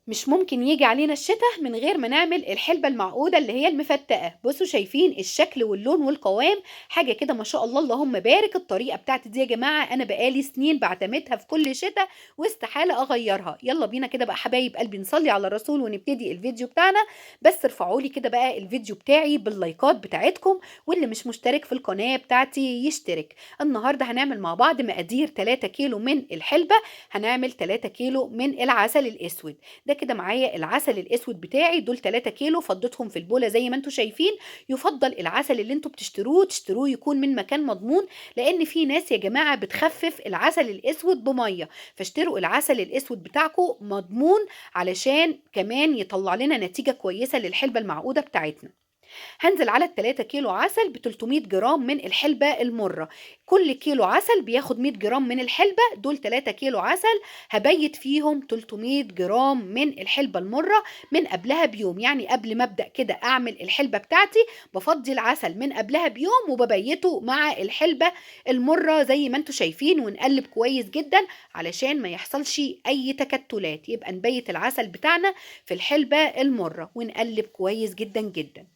مش ممكن يجي علينا الشتاء من غير ما نعمل الحلبة المعقودة اللي هي المفتقة. بصوا شايفين الشكل واللون والقوام، حاجة كده ما شاء الله اللهم بارك. الطريقة بتاعتي دي يا جماعة أنا بقالي سنين بعتمدها في كل شتاء واستحالة أغيرها. يلا بينا كده بقى حبايب قلبي نصلي على الرسول ونبتدي الفيديو بتاعنا. بس ارفعوا لي كده بقى الفيديو بتاعي باللايكات بتاعتكم، واللي مش مشترك في القناة بتاعتي يشترك. النهاردة هنعمل مع بعض مقادير 3 كيلو من الحلبة، هنعمل 3 كيلو من العسل الأسود. ده كده معايا العسل الاسود بتاعي، دول 3 كيلو فضيتهم في البوله زي ما انتم شايفين. يفضل العسل اللي انتم بتشتروه تشتروه يكون من مكان مضمون، لان في ناس يا جماعة بتخفف العسل الاسود بميه، فاشتروا العسل الاسود بتاعكم مضمون علشان كمان يطلع لنا نتيجة كويسة للحلبه المعقوده بتاعتنا. هنزل على ال3 كيلو عسل ب 300 جرام من الحلبة المرة، كل كيلو عسل بياخد 100 جرام من الحلبة، دول 3 كيلو عسل هبيت فيهم 300 جرام من الحلبة المرة من قبلها بيوم. يعني قبل ما ابدأ كده اعمل الحلبة بتاعتي بفضي العسل من قبلها بيوم وببيته مع الحلبة المرة زي ما انتم شايفين، ونقلب كويس جدا علشان ما يحصلش اي تكتلات. يبقى نبيت العسل بتاعنا في الحلبة المرة ونقلب كويس جدا جدا.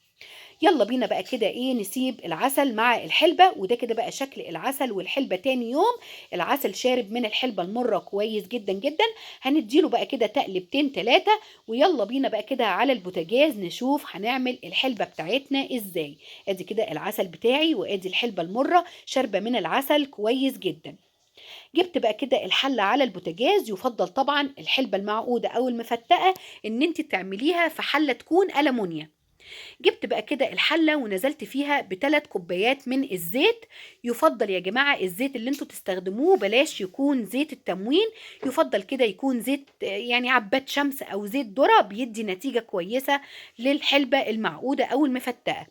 يلا بينا بقى كده ايه نسيب العسل مع الحلبة. وده كده بقى شكل العسل والحلبة تاني يوم. العسل شارب من الحلبة المرة كويس جدا جدا. هنديله بقى كده تقلبتين 3، ويلا بينا بقى كده على البوتاجاز نشوف هنعمل الحلبة بتاعتنا ازاي. ادي كده العسل بتاعي وادي الحلبة المرة شاربة من العسل كويس جدا. جبت بقى كده الحلة على البوتاجاز. يفضل طبعا الحلبة المعقودة او المفتقة ان انت تعمليها في حلة تكون ألمونيا. جبت بقى كده الحلة ونزلت فيها ب3 كوبايات من الزيت. يفضل يا جماعة الزيت اللي انتوا تستخدموه بلاش يكون زيت التموين، يفضل كده يكون زيت يعني عباد شمس او زيت ذرة، بيدي نتيجة كويسة للحلبة المعقودة او المفتقة.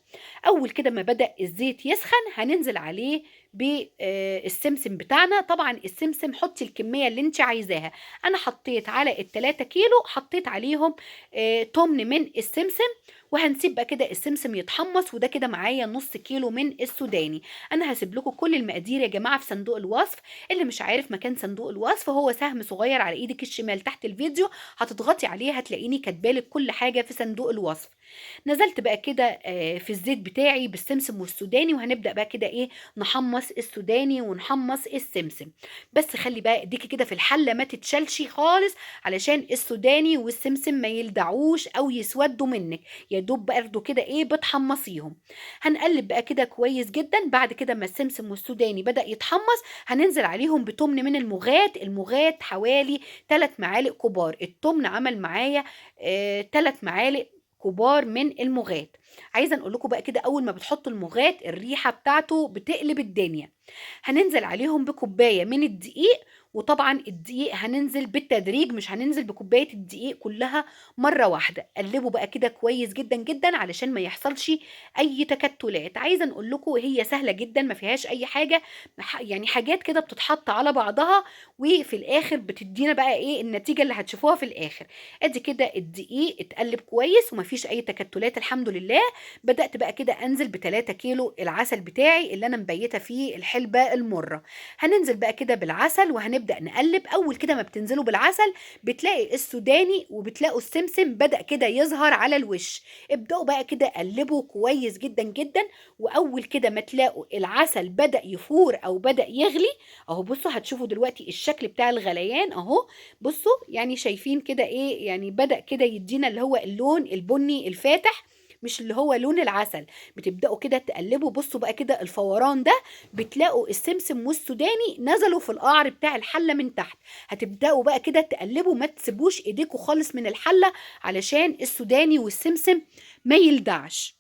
اول كده ما بدأ الزيت يسخن هننزل عليه بالسمسم بتاعنا. طبعا السمسم حطي الكمية اللي انت عايزاها، انا حطيت على ال3 كيلو حطيت عليهم تمن من السمسم، وهنسيب بقى كده السمسم يتحمص. وده كده معايا نص كيلو من السوداني. انا هسيب لكم كل المقادير يا جماعة في صندوق الوصف. اللي مش عارف مكان صندوق الوصف هو سهم صغير على ايدك الشمال تحت الفيديو، هتضغطي عليه هتلاقيني كاتبالك كل حاجة في صندوق الوصف. نزلت بقى كده في الزيت بتاعي بالسمسم والسوداني، وهنبدأ بقى كده ايه نحمص السوداني ونحمص السمسم. بس خلي بقى ايديكي كده في الحلة ما تتشلش خالص علشان السوداني والسمسم ما يلدعوش او يسودوا منك، يا دوب برضو كده ايه بتحمصيهم. هنقلب بقى كده كويس جدا. بعد كده ما السمسم والسوداني بدأ يتحمص هننزل عليهم بتمن من المغات. المغات حوالي 3 معالق كبار، التمن عمل معايا 3 معالق كبار من المغات. عايزه اقول لكم بقى كده اول ما بتحطوا المغات الريحة بتاعته بتقلب الدنيا. هننزل عليهم بكوبايه من الدقيق، وطبعا الدقيق هننزل بالتدريج، مش هننزل بكوبايه الدقيق كلها مرة واحدة. قلبوا بقى كده كويس جدا جدا علشان ما يحصلش اي تكتلات. عايزه اقول لكم هي سهلة جدا ما فيهاش اي حاجة، يعني حاجات كده بتتحط على بعضها وفي الاخر بتدينا بقى ايه النتيجة اللي هتشوفوها في الاخر. ادي كده الدقيق اتقلب كويس وما فيش اي تكتلات الحمد لله. بدات بقى كده انزل ب3 كيلو العسل بتاعي اللي انا مبيته فيه الحلبة المرة. هننزل بقى كده بالعسل وهنبدا نقلب. اول كده ما بتنزلوا بالعسل بتلاقي السوداني وبتلاقوا السمسم بدأ كده يظهر على الوش. ابدأوا بقى كده قلبوا كويس جدا جدا، واول كده ما تلاقوا العسل بدأ يفور او بدأ يغلي اهو. بصوا هتشوفوا دلوقتي الشكل بتاع الغليان اهو. بصوا يعني شايفين كده ايه، يعني بدأ كده يدينا اللي هو اللون البني الفاتح مش اللي هو لون العسل. بتبدأوا كده تقلبوا. بصوا بقى كده الفوران ده بتلاقوا السمسم والسوداني نزلوا في القعر بتاع الحلة من تحت. هتبدأوا بقى كده تقلبوا، ما تسيبوش ايديكوا خالص من الحلة علشان السوداني والسمسم ما يلدعش.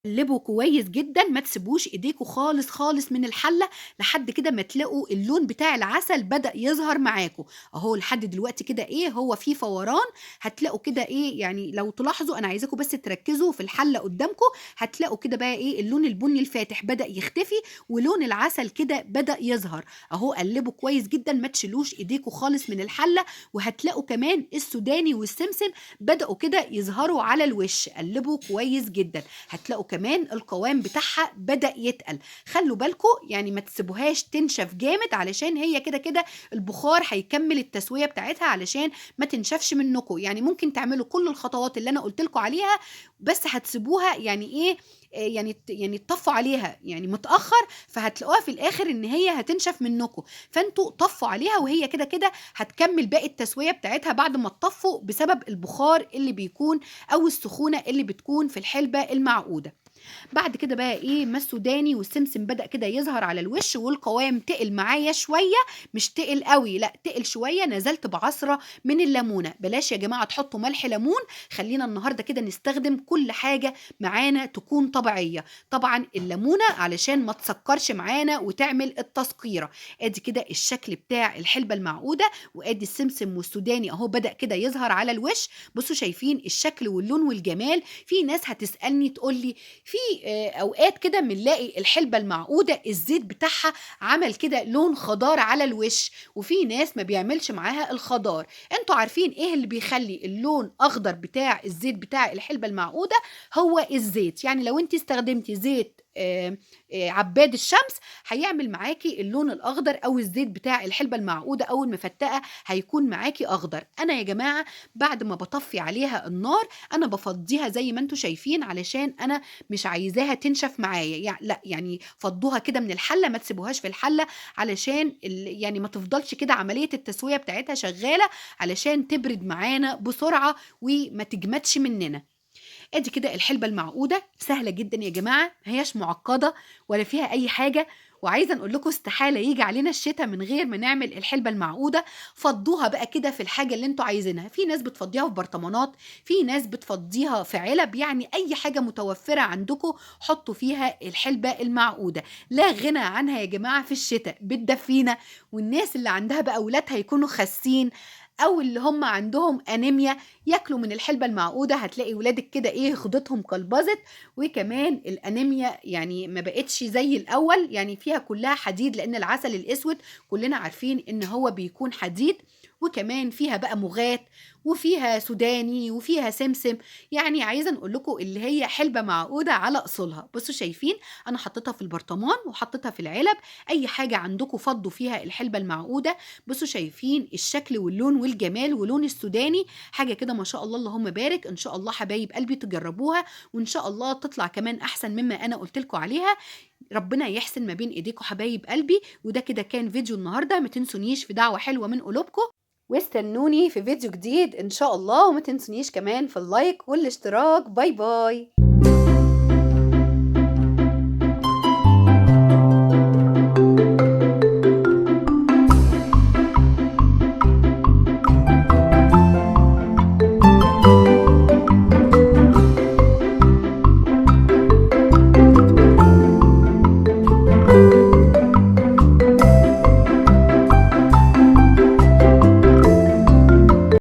قلبوا كويس جدا، ما تسيبوش ايديكوا خالص خالص من الحلة لحد كده ما تلاقوا اللون بتاع العسل بدأ يظهر معاكوا اهو. لحد دلوقتي كده ايه هو في فوران، هتلاقوا كده ايه يعني لو تلاحظوا انا عايزاكم بس تركزوا في الحلة قدامكم، هتلاقوا كده بقى ايه اللون البني الفاتح بدأ يختفي ولون العسل كده بدأ يظهر اهو. قلبوا كويس جدا، ما تشيلوش ايديكوا خالص من الحلة، وهتلاقوا كمان السوداني والسمسم بدأوا كده يظهروا على الوش. قلبوا كويس جدا، هتلاقوا كمان القوام بتاعها بدأ يتقل. خلوا بالكم يعني ما تسيبوهاش تنشف جامد، علشان هي كده كده البخار هيكمل التسوية بتاعتها علشان ما تنشفش منكم. يعني ممكن تعملوا كل الخطوات اللي انا قلت لكم عليها، بس هتسيبوها يعني ايه، يعني تطفوا عليها يعني متأخر، فهتلاقوها في الاخر ان هي هتنشف منكم. فانتوا طفوا عليها وهي كده كده هتكمل باقي التسوية بتاعتها بعد ما تطفوا، بسبب البخار اللي بيكون او السخونة اللي بتكون في الحلبة المعقودة. بعد كده بقى ايه، ما السوداني والسمسم بدأ كده يظهر على الوش، والقوام تقل معايا شوية، مش تقل قوي لا تقل شوية. نزلت بعصرة من الليمونة. بلاش يا جماعة تحطوا ملح ليمون، خلينا النهاردة كده نستخدم كل حاجة معانا تكون طبيعية. طبعا الليمونة علشان ما تسكرش معانا وتعمل التسكيرة. ادي كده الشكل بتاع الحلبة المعقودة، وادي السمسم والسوداني اهو بدأ كده يظهر على الوش. بصوا شايفين الشكل واللون والجمال. في ناس هتسألني تقولي في اوقات كده بنلاقي الحلبة المعقودة الزيت بتاعها عمل كده لون خضار على الوش، وفي ناس ما بيعملش معاها الخضار. انتوا عارفين ايه اللي بيخلي اللون اخضر بتاع الزيت بتاع الحلبة المعقودة؟ هو الزيت. يعني لو انت استخدمتي زيت عباد الشمس هيعمل معاكي اللون الاخضر، او الزيت بتاع الحلبة المعقودة او المفتقة هيكون معاكي اخضر. انا يا جماعة بعد ما بطفي عليها النار انا بفضيها زي ما انتوا شايفين، علشان انا مش عايزاها تنشف معايا. يعني لا، يعني فضوها كده من الحلة، ما تسيبوهاش في الحلة علشان يعني ما تفضلش كده عملية التسوية بتاعتها شغالة، علشان تبرد معانا بسرعة وما تجمدش مننا. ادي كده الحلبة المعقودة، سهلة جدا يا جماعة، ما هياش معقدة ولا فيها اي حاجة. وعايزة نقول لكم استحالة يجي علينا الشتاء من غير ما نعمل الحلبة المعقودة. فضوها بقى كده في الحاجة اللي انتوا عايزينها. في ناس بتفضيها في برطمانات، في ناس بتفضيها في علب، يعني اي حاجة متوفرة عندكم حطوا فيها الحلبة المعقودة. لا غنى عنها يا جماعة في الشتاء، بتدفينا. والناس اللي عندها بقى اولادها يكونوا خاسين او اللي هم عندهم انيميا ياكلوا من الحلبة المعقودة، هتلاقي ولادك كده ايه خدتهم قلبزت، وكمان الانيميا يعني ما بقتش زي الاول، يعني فيها كلها حديد، لان العسل الاسود كلنا عارفين ان هو بيكون حديد، وكمان فيها بقى مغات وفيها سوداني وفيها سمسم. يعني عايزه نقول لكم اللي هي حلبة معقودة على اصولها. بصوا شايفين انا حطيتها في البرطمان وحطيتها في العلب، اي حاجة عندكم فضوا فيها الحلبة المعقوده. بصوا شايفين الشكل واللون والجمال ولون السوداني، حاجة كده ما شاء الله اللهم بارك. ان شاء الله حبايب قلبي تجربوها، وان شاء الله تطلع كمان احسن مما انا قلت لكم عليها. ربنا يحسن ما بين ايديكم حبايب قلبي. وده كده كان فيديو النهارده، ما تنسونيش في دعوه حلوة من قلوبكم، واستنوني في فيديو جديد ان شاء الله، وما تنسونيش كمان في ال like والاشتراك. bye bye.